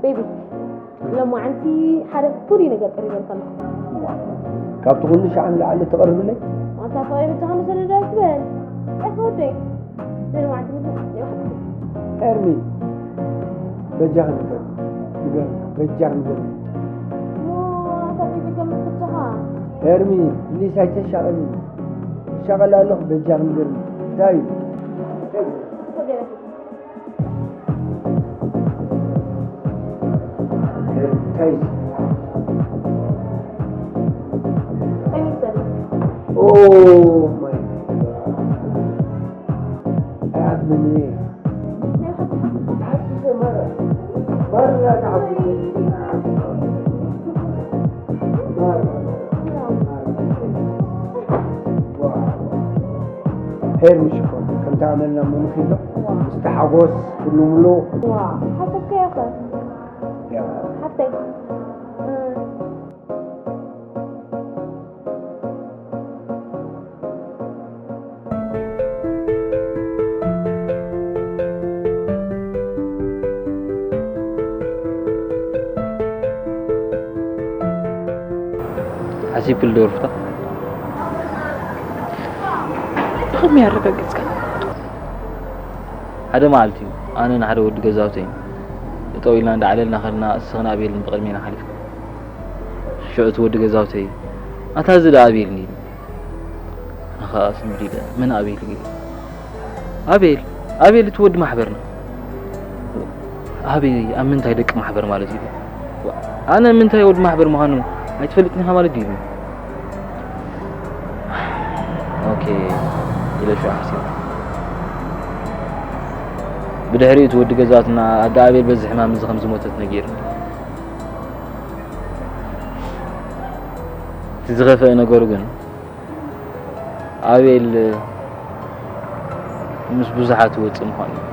ቤቢ፣ ሎማዓንቲ ሓደ ፍሉይ ነገር ቀሪበልካ ኣለኹ። እዋ፣ ካብቲ ኩሉ ሻዕ ንላዕሊ ትቐርብለይ? ኣንታ ፍቕረይ በጃኻ ንሰደዳ ኣይትበል። ኣይ ከወደይ፣ ንሎማዓንቲ ምግቢ ዘይወሓጥኩ። ኤርሚ፣ በጃኻ ንገር፣ ንገር፣ በጃኻ ንገር። እሞ ኣንታ ቤቢ ገምት በጃኻ። ኤርሚ፣ ፕሊስ ኣይተሻቐሊ። ይሻቐል ኣለኹ፣ በጃኻ ንገር። እንታይ እዩ? ወደይ እንታይ እዩ? ቀሚስ ዘሎ። ኦ ማይ ጋድ። ኣያምን። ናይ ሓቂ ተሓጒሰ፣ ማራ፣ ማራ ተሓጒሰ። ማራ፣ ማራ። ዋው። ሄርሚ ሽኮር፣ ከምቲ ኣመልና ምምኺ ኣሎ። ዋው። ምስቲ ሓጎስ ኩሉ ምሉእ። ዋው፣ ሓሰብካዮ ኸ? ያ። ሓፍተይ። እም። ሓሲብክሉ ዶ ሩፍታ? ብኸመይ ኣረጋገጽካ? ሓደ መዓልቲ እዩ፣ ኣነ ንሓደ ወዲ ገዛውተይ ጠጠው ኢልና እንዳዕለልና ከለና፣ እስኽን ኣቤልን ብቕድሜና ሓሊፍኩም። ሽዑ እቲ ወዲ ገዛውተይ፣ "ኣታ እዚ ደኣ ኣቤል እንድዩ?" ኣነ ኸኣ ስምዒት ኢለ፣ "መን ኣቤል?" ኢለ። "ኣቤል? ኣቤል እቲ ወዲ ማሕበርና?" "ኣበይ? ኣብ ምንታይ ደቂ ማሕበር ማለት እዩ?" "ኣነ ምንታይ ወዲ ማሕበር ምዃኑ ኣይትፈልጥን ኢኻ ማለት ድዩ?" ኦኬ፣ ኢለ ሽዑ ሓሲበ። ብድሕሪኡ እቲ ወዲ ገዛትና ኣደ ኣቤል በዚ ሕማም እዚ ከም ዝሞተት ነጊሩኒ። እቲ ዝኸፍአ ነገሩ ግን፣ ኣቤል ምስ ብዙሓት ይወጽእ ምዃኑ እዩ።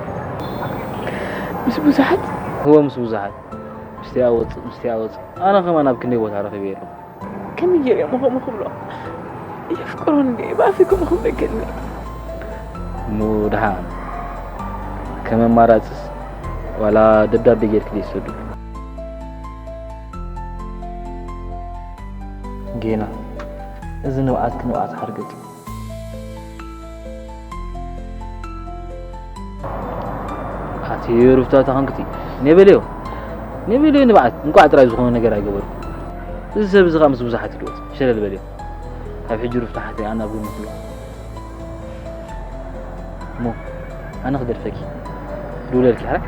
ምስ ብዙሓት? እወ፣ ምስ ብዙሓት። ምስቲኣ ወጽእ፣ ምስቲኣ ወጽእ። ኣነ ከማን ኣብ ክንደይ ቦታ ረኺበዮ ኣለኹ። ከመይ ገይረ እሞ ከምኡ ክብሎ? የፍቅሮ እንድየ፣ ብኣፈይ ከምኡ ክብሎ ይከኣለኒ? እሞ ደሓን፣ ከም ኣማራጽስ ዋላ ደብዳቤ ጌርኪ ድዩ ትሰዱ? ጌና፣ እዚ ንብዓትኪ ንብዓት ሓርገጽ እዩ። ኣቲ ሩፍታ ተኸንክቲ፣ ኔበልዮ፣ ኔበልዮ ንብዓት፣ እንቋዕ ጥራይ ዝኾነ ነገር ኣይገበርኩ። እዚ ሰብ እዚ ኸኣ ምስ ብዙሓት ይድወት፣ ሸለል በልዮ። ካብ ሕጂ ሩፍታ ሓተይ ኣነ ኣብ ጎንኺ ኣለኹ። እሞ፣ ኣነ ክገድፈኪ፣ ድውለልኪ፣ ሕራይ?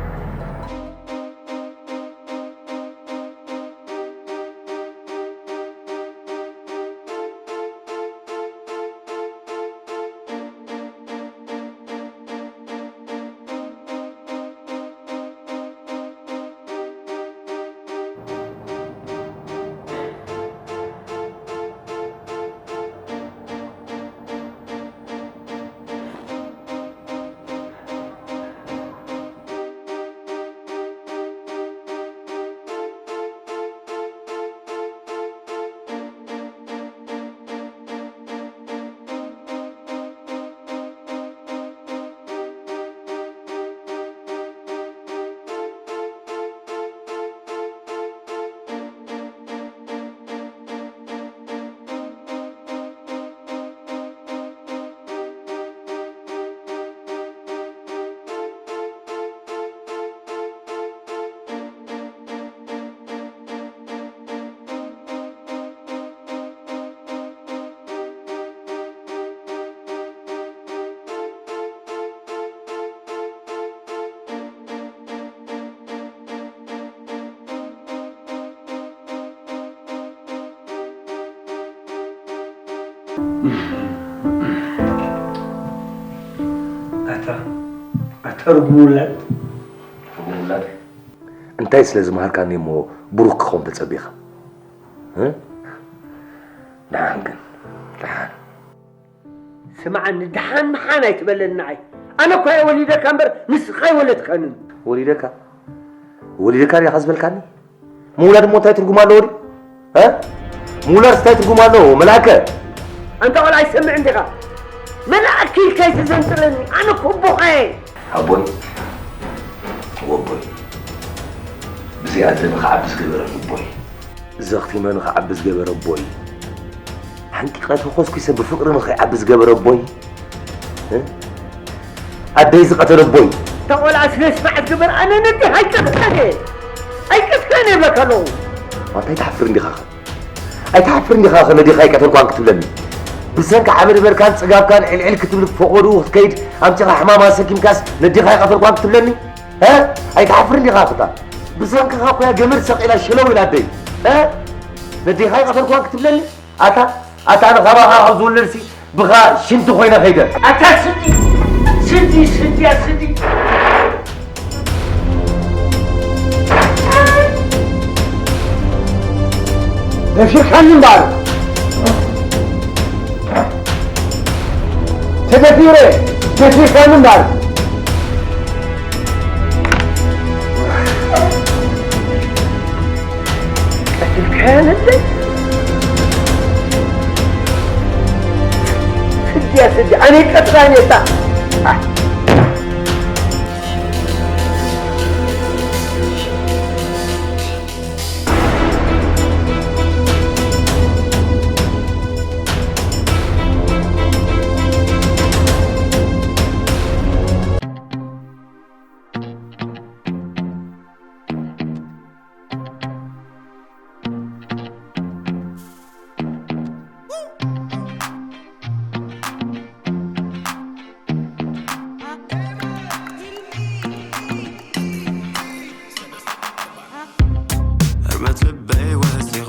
ኣታ፣ ኣታ ርጉም ውላድ። ርጉም ውላድ? እንታይ ስለ ዝመሃርካኒ እሞ ብሩክ ክኸውን ተጸቢኻ? እ? ደሓን ግን፣ ደሓን። ስምዓኒ፣ ደሓን ምሓን ኣይትበለኒ ንዓይ። ኣነ እኳ እየ ወሊደካ እምበር ንስኻ ኣይወለድካንን። ወሊደካ? ወሊደካ ዲኻ ዝበልካኒ? ምውላድ እሞ እንታይ ትርጉም ኣለዎ ድዩ? እ? ምውላድስ እንታይ ትርጉም ኣለዎ? መልኣከ! ኣንታ ቆልዓ ኣይትሰምዕን ዲኻ? መልኣክ ኢልካ ኣይትዘንጥለኒ። ኣነ እኮ ኣቦኻ እየ። ኣቦይ፣ ወቦይ፣ እዚ ኣደ ንኽዓቢ ዝገበረ ኣቦይ፣ ዘኽቲመ ንኽዓቢ ዝገበረ ኣቦይ፣ ሓንቂቐ ተኾስኲሰ ብፍቕሪ ንኽዓቢ ዝገበረ ኣቦይ፣ እ? ኣደይ ዝቐተለ ኣቦይ። እታ ቆልዓ ስነ ስርዓት ግበር፣ ኣነ ነዲኻ ኣይቀትለን እየ። ኣይቀትለን እየ እብለካ ኣለኹ። ኣታ ኣይትሓፍርን ዲኻኸ? ኣይትሓፍርን ዲኻኸ ነዲኻ ኣይቀተልኳን ክትብለኒ? ብሰንኪ ዓበድበርካን ጽጋብካን ዕልዕል ክትብል ፈቖድኡ ክትከይድ ኣምጺኻ ሕማም ኣሰኪምካስ ነዲኻ ኣይቀተልኳን ክትብለኒ? እ? ኣይትሓፍርን ዲኻ ኣኽታ? ብሰንክኻ እኮ እያ ገመድ ሰቒላ ሸለው ኢላ ኣደይ። እ? ነዴኻ ኣይቐተልኳን ክትብለኒ? ኣታ፣ ኣታ ኣነ ካባኻ ካብ ዝውለድሲ ብኻ ሽንቲ ኮይነ ከይደ። ኣታ ስዲ፣ ስዲ፣ ስዲ፣ ስዲ። ደፊርካኒ እምበኣር። ተደፊረ፣ ደፊርካኒ እምበኣር። ቀትልካያ ነደይ? ስድያ፣ ስድያ፣ ኣነ ቀትላን የታ። ህርመት ልበይ ወሲኹ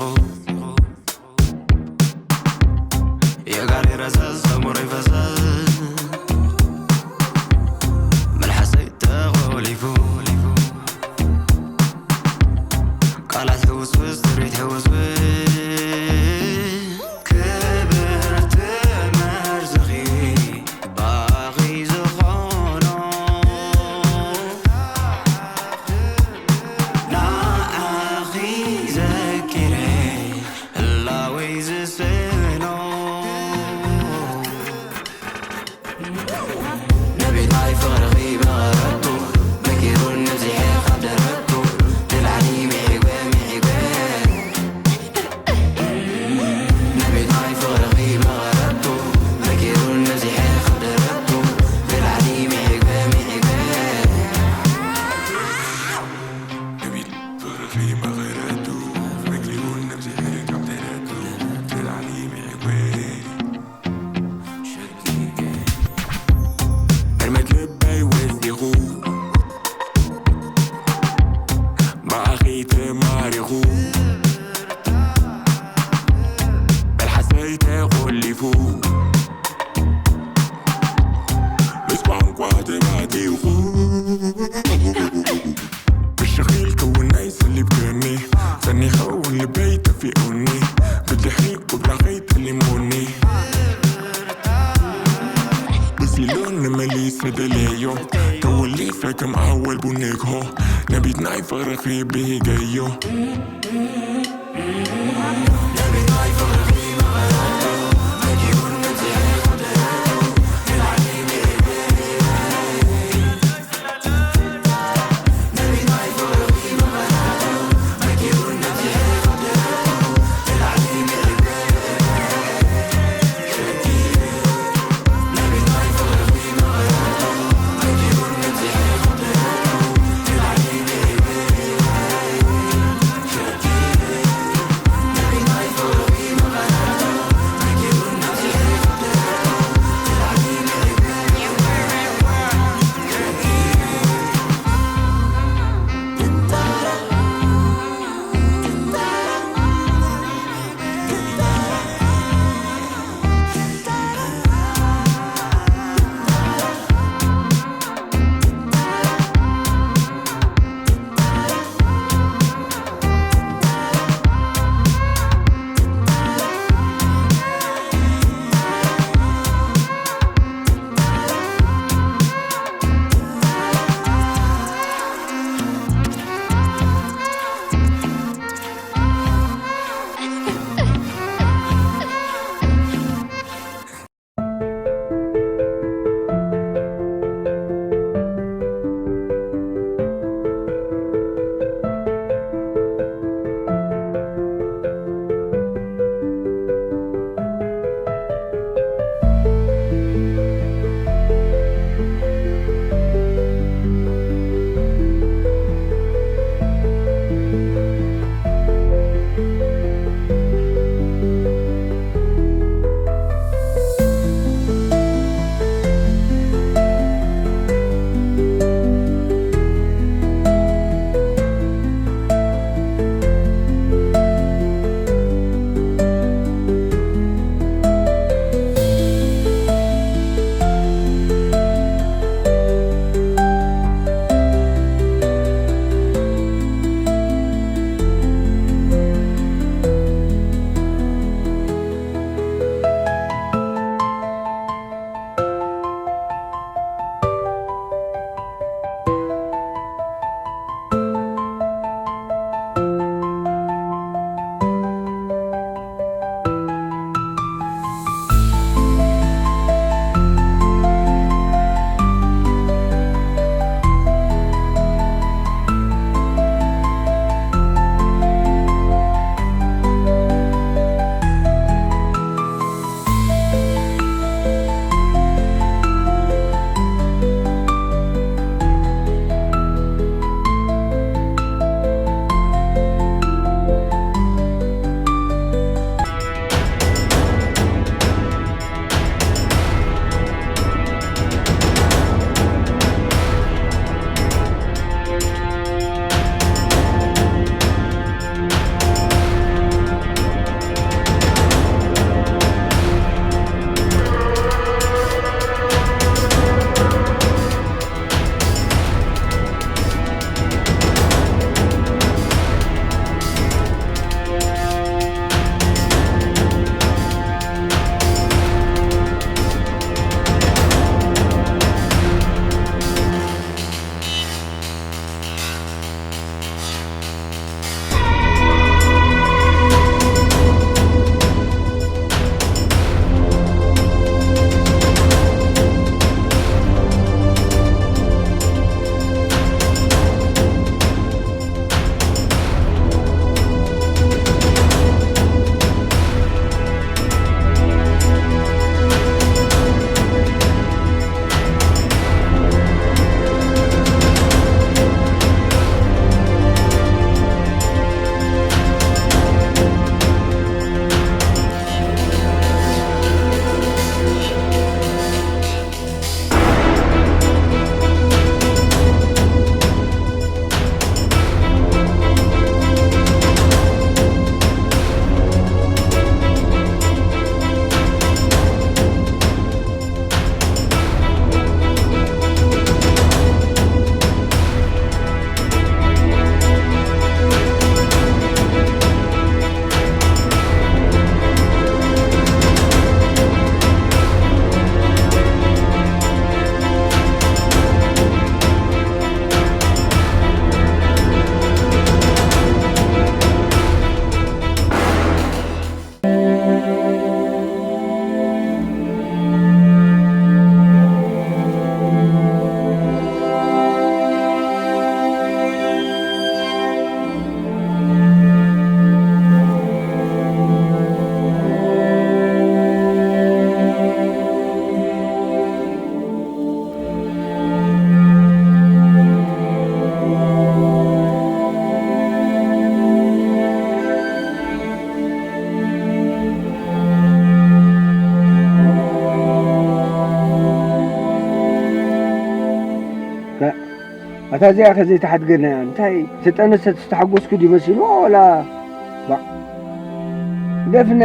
የጋሪ ረዘዝ ሰሙረይ ፈዘዝ መልሓሰይ ተቖሊፉ ቃላት ሕውስውስ ትርኢት ሕውስውስ ክብርቲ መርዝኺ ባኺ ዝኾኖ ንዓኺ ዘኪረ ህላወይ ዝስእኖ ነቢታይ ፍቕርኺ መቐረቱ መኪሩን ነዚሐ ካብ ደረቱ ንላዕሊ ምዒጓ ምዒጓ ነቢታይ ፍቕርኺ መቐረቱ መኪሩን ነዚሐ ካብ ደረቱ ንላዕሊ ምዒጓ ምዒጓ ነቢት ፍቕርኺ መቐረቱ መኪሩን ነዚሐ ካብ ደረቱ ንላዕሊ ምዒጓ ሕልመት ልበይ ወሲኹ ብኣኺ ተማሪኹ መልሓሰይ ተቖሊፉ ምስ ቋንቋ ተባቲኹ ብሽኺል ክውነይ ሰሊብክኒ ጸኒኸ እውን ልበይ ጠፊኡኒ ብድሕሪ ቁብራኸይ ጠሊሙኒ ብሲሎ ንመሊስ ንደለዮ ተወሊፈ ከም ኣወል ቡንግሆ ነቢት ናይ ፍቕርኺ ብሂገዮ ኣታ እዚኣ ከ ዘይተሓድገና እያ። እንታይ ተጠነሰት ዝተሓጎስኩ ድዩ መሲልዋ ወላ? ባ-፣ ደፍነ።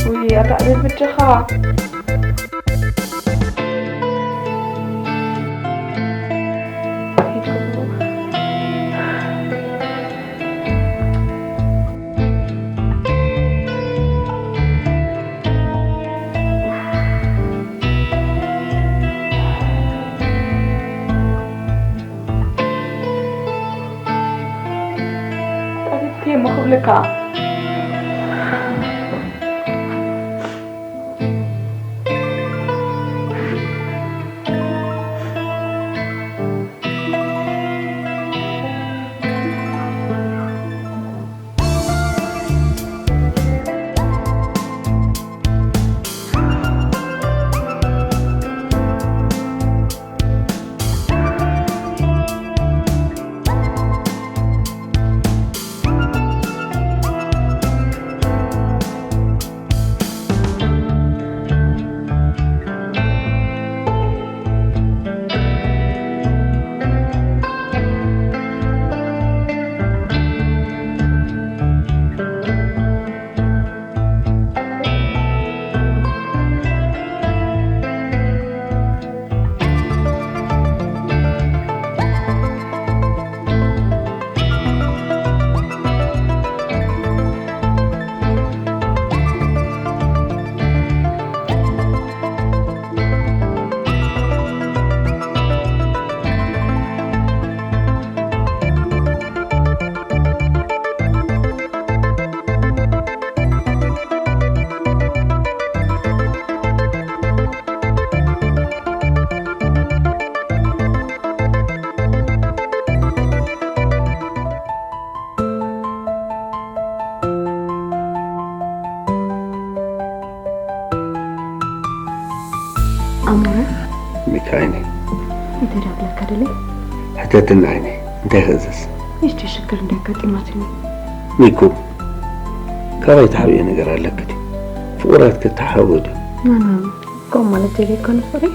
ውይ፣ ኣታ ዕቤት በጃኻ። ጠፊእኪ እየ እሞ ክብለካ። ኣሞረ። ሚካ ዓይነይ። እንታይ ደኣ ክብለካ ደልየ? ሕተትኒ ዓይነይ፣ እንታይ ክእዘዝ? ንእሽተይ ሽግር እንድያ ኣጋጢማትኒ። ሚኩ፣ ካባይ ትሓብኦ ነገር ኣለኪ ድዩ? ፍቑራት ክትሓብኡ ድዩ? ናና፣ ከምኡ ማለት ደልየ ኣይኮነ ፍቕረይ።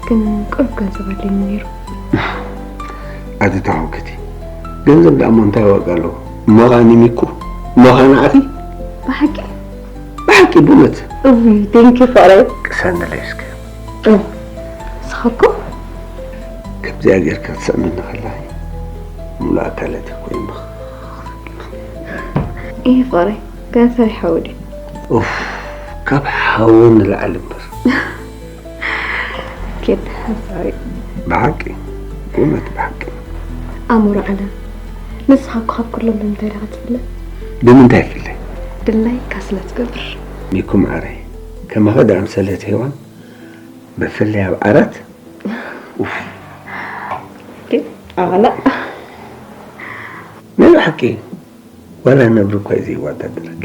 ግን ቁሩብ ገንዘብ ኣድልየኒ ነይሩ። ኣቲ ተሓውክቲ፣ ገንዘብ ደኣ እሞ እንታይ ዋጋ ኣለዎ? እሞኻ ንሚኩ፣ እሞኻ ንዓኺ? ብሓቂ? ብሓቂ ብእውነት እውይ፣ ቴንኪ ፍቕረይ። ቅሰንለይ እስከ። እው፣ ንስኻ እኮ ከምዚኣ ጌርካ ትስዕመኒ ከለኺ፣ ሙሉእ ኣካላት እኮ ይምኽ። እየ ፍቕረይ፣ ገና ሰሪሕ ሓዊ ድዩ? ኡፍ፣ ካብ ሓዊ ንላዕሊ እምበር። ኬድ ሓሳዊ። ብሓቂ፣ ብእውነት ብሓቂ። ኣእምሮ ዓለም፣ ንስኻ እኮ ካብ ኩሎም ብምንታይ ዲኻ ትፍለ? ብምንታይ ይፍለ? ድላይካ ስለ ትገብር። ሚኩ መዓረይ፣ ከማኸ ዝኣምሰለት ሄዋን ብፍላይ ኣብ ዓራት። ኡፍ። ግን ኣባላ ናይ ብሓቂ ዋላ ነብሪ እኳ እዩ ዘይወዳደረኪ።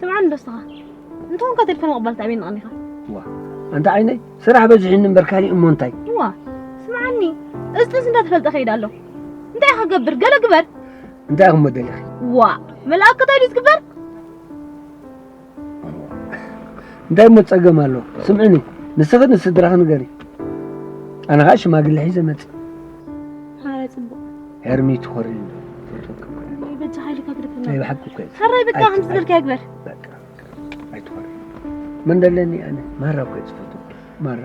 ስምዓኒ ዶ እስኻ? እንተኾንካ ቴሌፎን ምቕባል ተኣበየኒ ቐኒኻ። ዋ ኣንታ ዓይነይ፣ ስራሕ በዚሑኒ እምበር ካሊእ እሞ እንታይ? ዋ ስምዓኒ፣ ጥስጥስ እንዳተፈልጠ ከይደ ኣሎ። እንታይ ኢኻ ክገብር? ገለ ግበር። እንታይ ኢኹም ደሊኺ? ዋ መልኣክ እንታይ ድዩ ዝግበር? እንታይ እሞ ጸገም ኣሎ? ስምዕኒ፣ ንስኺ ንስድራኺ ንገሪ። ኣነ ኸኣ ሽማግለ ሒዘ መጽእ። ሓራይ ጽቡቕ። ሄርሚ ትኾርኒ። ፈትወካ እኮ እየ። ወይ በጃኻ ኢልካ ግደፈና። ናይ ብሓቂ እኮ እየ። ሕራይ በቃ ኣይ- ከም ዝበልካ ይግበር። በቃ ኣይትኾሪ። መን ደለኒ ኣነ? ማራ እኮ እየ ዝፈቱ። ማራ።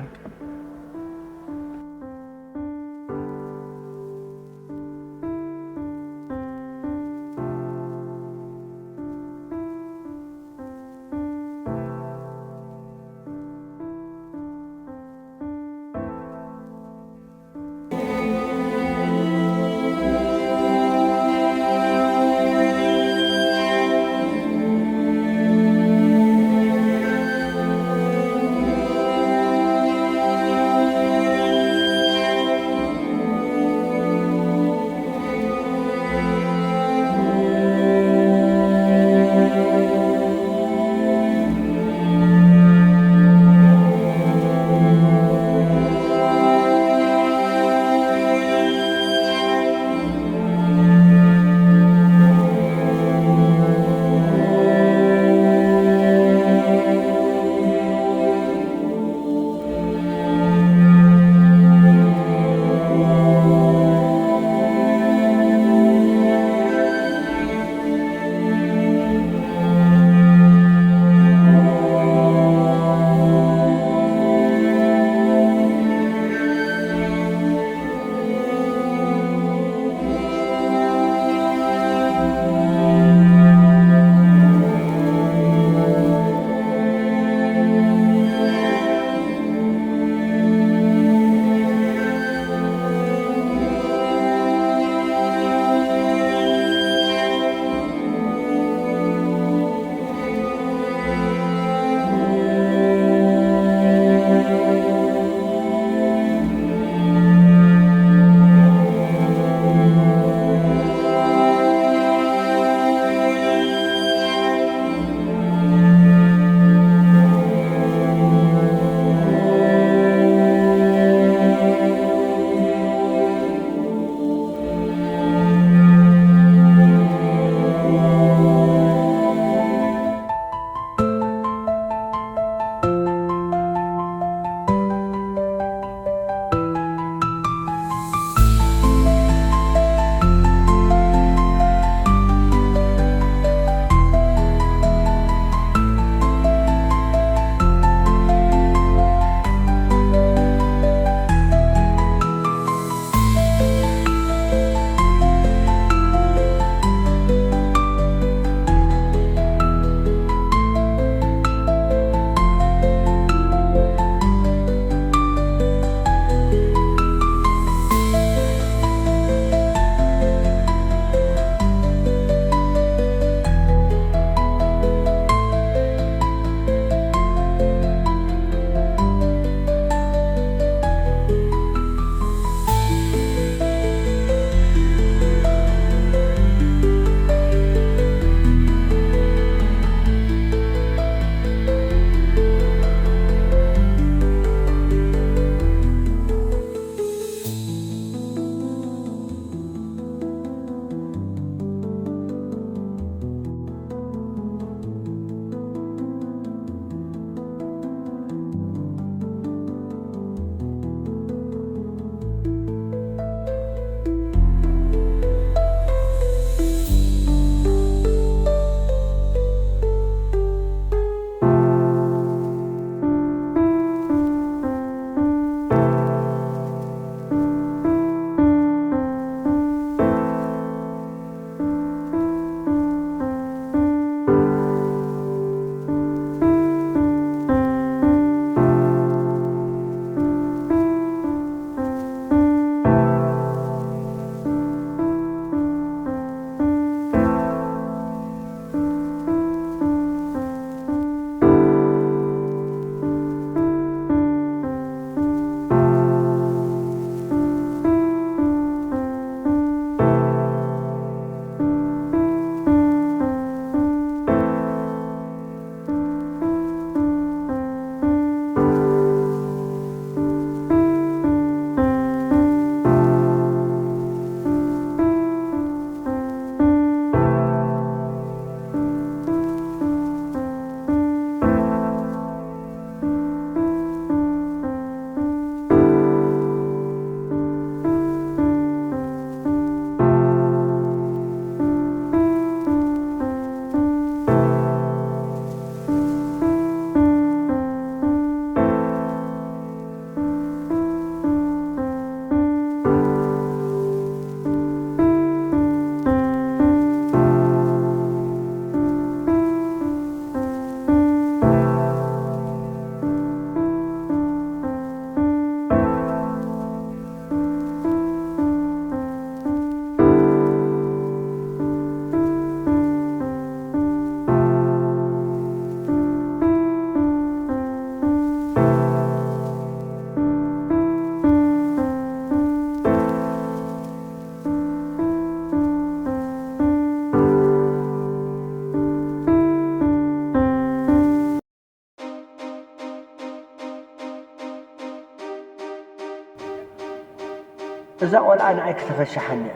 እዛ ቆልዓ ንዓይ ክተኸሻሓኒ እያ።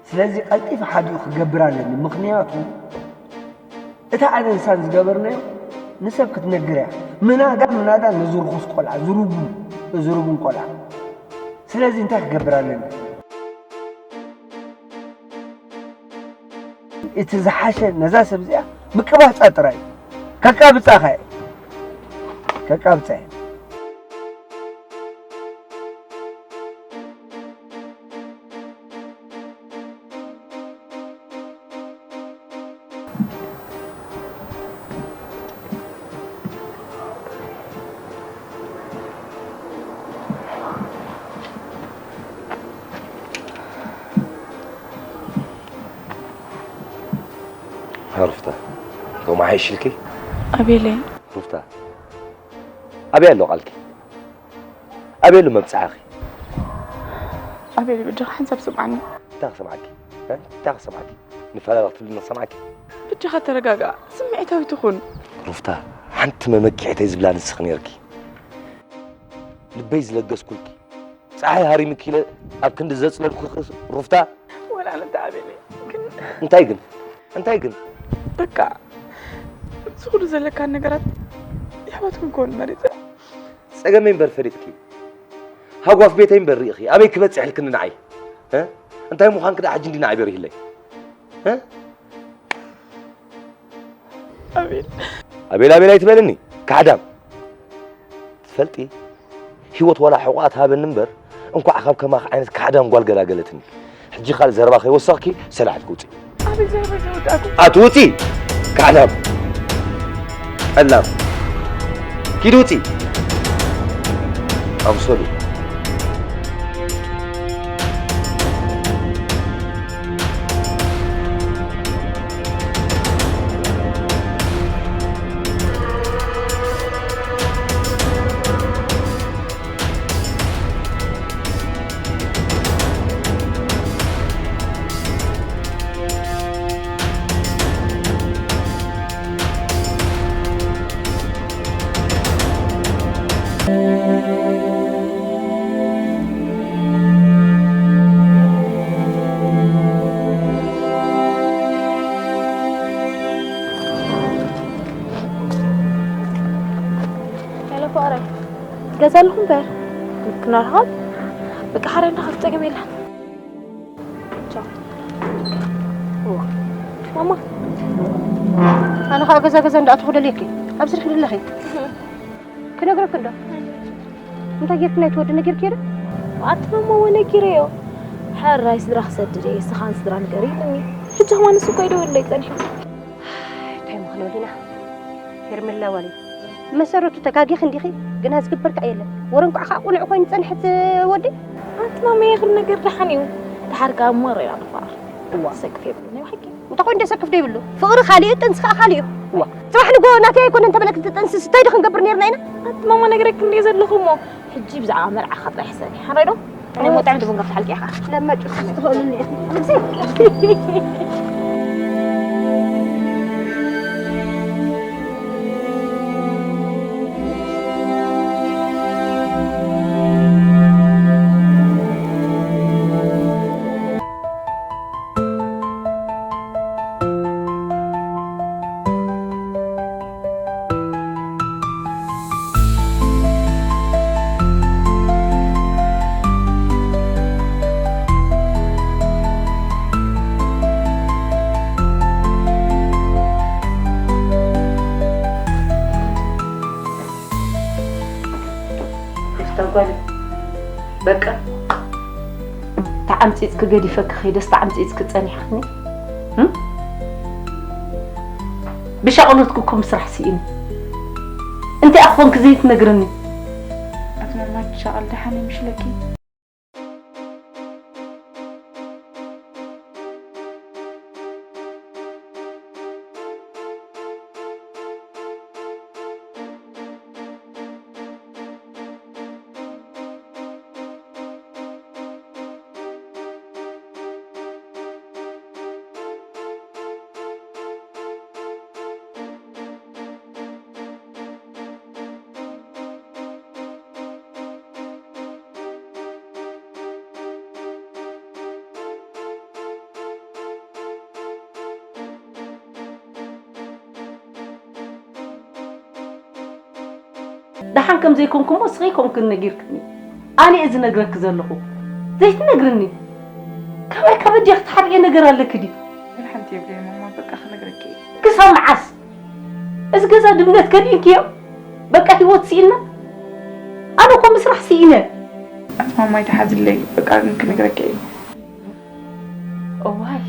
ስለዚ ቀልጢፈ ሓዲኡ ክገብር ኣለኒ። ምኽንያቱ እታ ኣነ ንሳን ዝገበርናዮ ንሰብ ክትነግር እያ። ምናዳ ምናዳ ነዚ ርኹስ ቆልዓ፣ ዝርጉም፣ እዚ ርጉም ቆልዓ። ስለዚ እንታይ ክገብር ኣለኒ? እቲ ዝሓሸ ነዛ ሰብ እዚኣ ምቅባጻ ጥራይ እዩ። ከቃብጻኻ እየ። ከቃብጻ እየ። ሩፍታ፣ ከምኡ ሓይሽልኪ? ኣቤለይ። ሩፍታ፣ ኣበይ ኣሎ ቃልኪ? ኣበይ ኣሎ መብጽዓኺ? ኣቤል፣ ብጃኻ ሓንሳብ ስምዓኒ። እንታይ ክሰምዓኪ? እ? እንታይ ክሰምዓኪ? ንፈላለ ክትብልኒ ክሰምዓኪ? ብጃኻ ተረጋጋእ፣ ስምዒታዊ ትኹን። ሩፍታ፣ ሓንቲ መመኪዕተይ ዝብላ ንስኺ ነይርኪ። ልበይ ዝለገስኩልኪ። ጸሓይ ሃሪምኪ ኢለ ኣብ ክንዲ ዘጽለልኩኺ ሩፍታ። ወላ ኣነ እንተ ኣቤለይ፣ ግን እንታይ ግን? እንታይ ግን? በቃ፣ እዚ ኩሉ ዘለካ ነገራት የሕዋት ክንከውን መሪጸ። ጸገመይ እምበር ፈሊጥኪ፣ ሃጓፍ ቤተይ እምበር ርኢኺ፣ ኣበይ ክበጽሕ ኢልክኒ ንዓይ? እ? እንታይ ምዃንኪ ደኣ ሕጂ እንዲ ንዓይ በሪህለይ? እ? ኣቤል። ኣቤል፣ ኣቤል ኣይትበልኒ፣ ካሕዳም። ትፈልጢ፣ ህይወት ዋላ ሕቖኣ ትሃበኒ እምበር፣ እንኳዕ ካብ ከማኺ ዓይነት ካሕዳም ጓል ገላገለትኒ። ሕጂ ካልእ ዘረባ ከይወሰኽኪ፣ ሰላሕ ኢልኪ ውጺ። ኣቤል፣ ዘረባ ዘይወዳእኩ። ኣቲ ውጺ! ካሕዳም! ጠላም! ኪዲ ውጺ! ኣምሰሉ! ሄሎ ፍቕረይ፣ ገዛ ኣለኹ እምበር። ክንራኸብ? በቃ ሓደ እንዳ ከፍት ጸገም የለን። ቻው። እዋ። ማማ፣ ኣነ ኸኣ ገዛ ገዛ እንዳኣተኹ ደልየኪ። ኣብ ስርሒ ደለኺ። ክነግረኪ እንዶ። እንታይ ጌርኪ ናይ ትወዲ ነጊርኪ ዶ? ኣቲ ማማ፣ እወ ነጊረዮ። ሕራይ ስድራ ክሰድድ እየ፣ ንስኻን ስድራ ንገሪ ኢሉኒ። ሕጂ ከማን ንሱ እኮ ይደውለይ ጸኒሑ። እንታይ ምኽንብል ኢና? ሄርሜላ ጓለይ፣ መሰረቱ ተጋጊኺ እንዲኺ፣ ግና ዝግበር ከኣ የለን። ወረ እንቋዕ ከኣ ቁኑዕ ኮይኑ ጸንሐት ወዲ። ኣንቲ ማመየ፣ ኩሉ ነገር ደሓን እዩ። ደሓር ከኣ እሞ ርኢና ንፋቐር። እዋ። ሰክፍ የብሉን፣ ናይ ብሓቂ። እንታይ ኮይኑ ደሰክፍ ዶ ይብሉ? ፍቕሪ ካሊእ፣ ጥንሲ ከኣ ካሊእ እዩ። እዋ። ጽባሕ ንግሆ ናተይ ኣይኮነን እንተበለክ፣ ጥንሲ ስታይ ዶ ክንገብር ነርና ኢና? ኣንቲ ማማ፣ ነግረክ እንድየ ዘለኹ እሞ፣ ሕጂ ብዛዕባ መርዓኻ ጥራይ ሕሰቢ። ሓራይ ዶ? ናይ ሞጣዕም ድቡን ከፍትሓልኪ ኢኻ። ለማጭ ትኽእሉኒ ኢኹም። ደስታ ጓለይ፣ በቃ፣ ተዓምጺጽኪ ገዲፈኪ ከይደስ፣ ተዓምጺጽኪ ጸኒሕክኒ። እም? ብሻቕሎትኪ እኮ ምስራሕ ስኢነ። እንታይ ኣኾንኪ ዘይትነግርኒ? ኣቲ መማች ሻቕል ደሓን ይምሽለኪ? ደሓን ከም ዘይኮንኩ እሞ እስኺ ኮንክን ነጊርክኒ። ኣነ እየ ዝነግረኪ ዘለኹ። ዘይትነግርኒ? ካባይ ካብ ኣዴኺ ትሓርየ ነገር ኣለኪ ድዩ? ግን ሓንቲ የብለይ ማማ፣ በቃ ክነግረኪ እየ። ክሳብ መዓስ? እዚ ገዛ ድምነት ከዲንክዮ? በቃ ህይወት ስኢና? ኣነ እኮ ምስራሕ ስኢነ። ኣቲ ማማ ኣይትሓዝለይ፣ በቃ ግን ክነግረኪ እየ። እዋይ።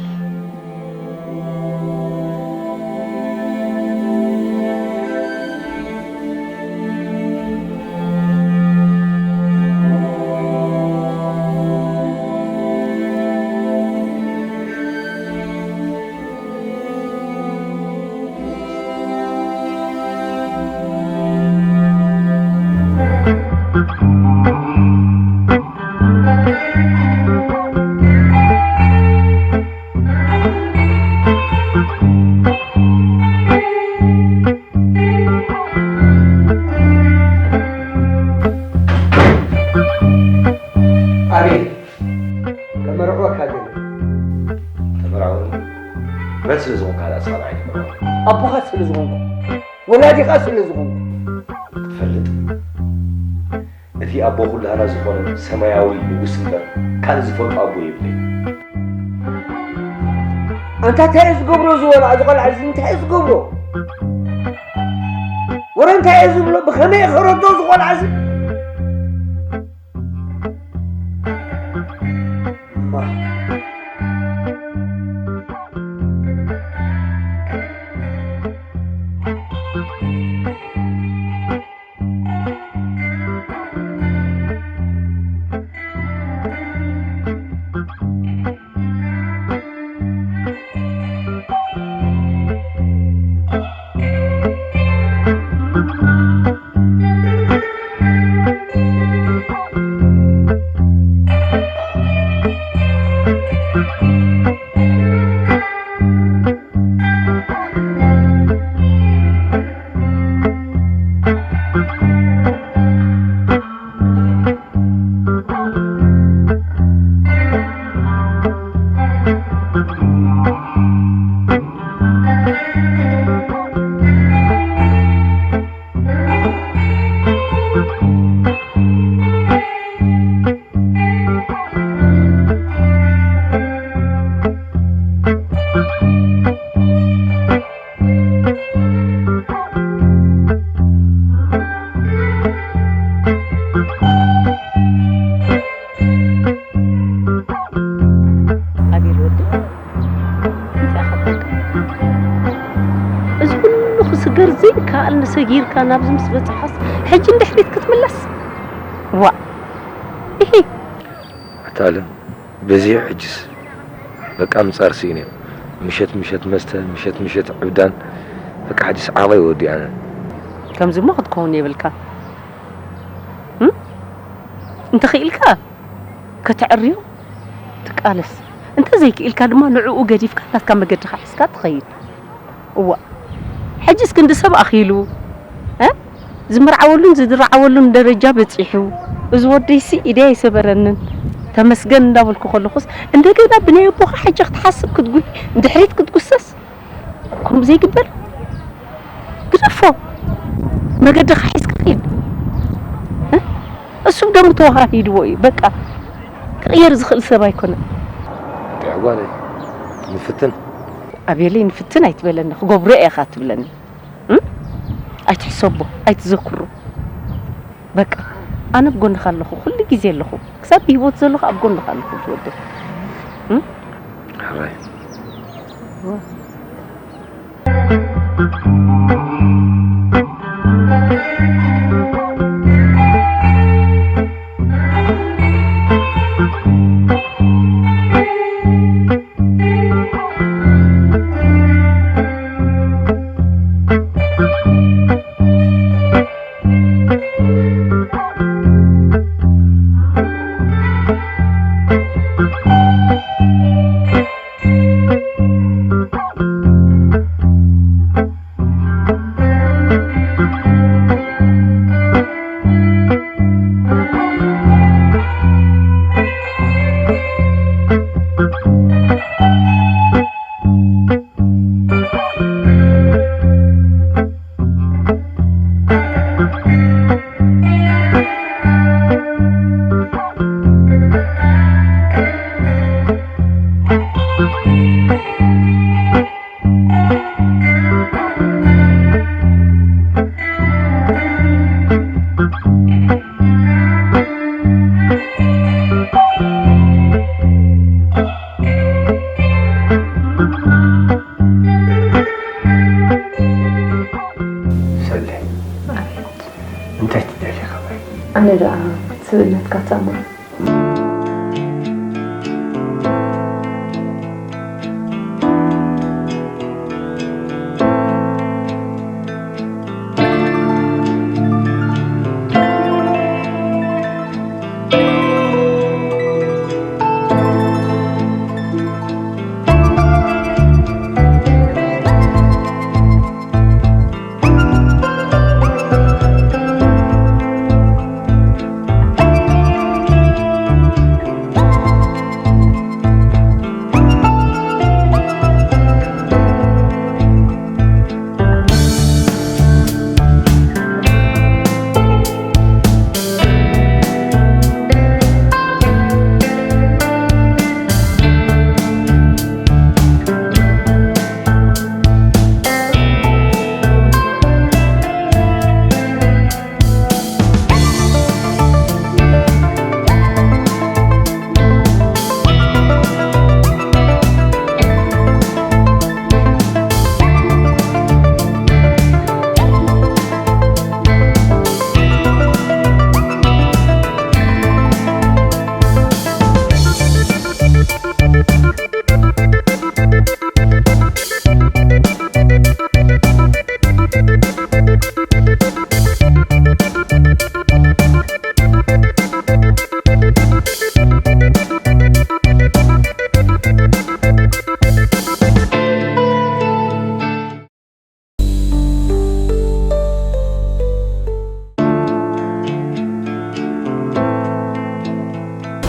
ኣቤል፣ ከመርዕወካ ደለ። ተመርዓወኒ። መን ስለ ዝኾንካ ደኣ ሳባ ኣይትመርዓወኒ? ኣቦኻ ስለ ዝኾንኩ፣ ወላዲኻ ስለ ዝኾንኩ። ክትፈልጥ፣ እቲ ኣቦ ኩላህና ዝኾነ ሰማያዊ ንጉስ እምበር ካልእ ዝፈልጦ ኣቦ የብለይን። ኣንታ እንታይ እዩ ዝገብሮ እዚ ወላ፣ እዚ ቆልዓ እዚ እንታይ እዩ ዝገብሮ? ወረ እንታይ እዩ ዝብሎ? ብኸመይ እዩ ክረዶ እዚ ቆልዓ እዚ? እማ። ኣቤል ወዲ እንታይ ከበልካ? እዚ ኩሉ ክስገር ዘይከኣል ንሰጊርካ ናብዚ ምስ በጻሓስ ሕጂ ንድሕሪት ክትምለስ? ዋእ! ኢሂ! ኣታ ኣለም በዚሑ ሕጅስ በቃ ምጻር ስኢነ። ምሸት ምሸት መስተ፣ ምሸት ምሸት ዕብዳን፣ በቃ ሕጅስ ዓቐይ ወዲኣና። ከምዚ እሞ ክትከውን የብልካን። እም? እንተኽኢልካ ከተዕርዮ ትቃለስ፣ እንተዘይክኢልካ ድማ ንዕኡ ገዲፍካ ናትካ መገድኻ ሒዝካ ትኸይድ። እዋእ ሕጂስ ክንዲ ሰብ ኣኺሉ እ ዝምርዓወሉን ዝድርዓወሉን ደረጃ በጺሑ፣ እዚ ወደይሲ ኢደይ ኣይሰበረንን ተመስገን እንዳበልኩ ከለኹስ እንደገና ብናይ ኣቦኻ ሕጂ ክትሓስብ ክትጉሂ ንድሕሪት ክትጉሰስ ከምኡ ዘይግበር ግደፎ መገድኻ ሒዝካ ኺድ እ እሱ ብደሙ ተዋሃሂድዎ እዩ በቃ ክቕየር ዝኽእል ሰብ ኣይኮነን። እንድዒ ጓለይ ንፍትን። ኣቤለይ ንፍትን ኣይትበለኒ ክገብሮ እየ ኢኻ ትብለኒ እም? ኣይትሕሰቦ ኣይትዘክሮ በቃ ኣነ ኣብ ጎንኻ ኣለኹ ኩሉ ግዜ ኣለኹ ክሳብ ብሂወት ዘለኹ ኣብ ጎንኻ ኣለኹ ዝወደይ እም? ሕራይ ናትካ ጻማ።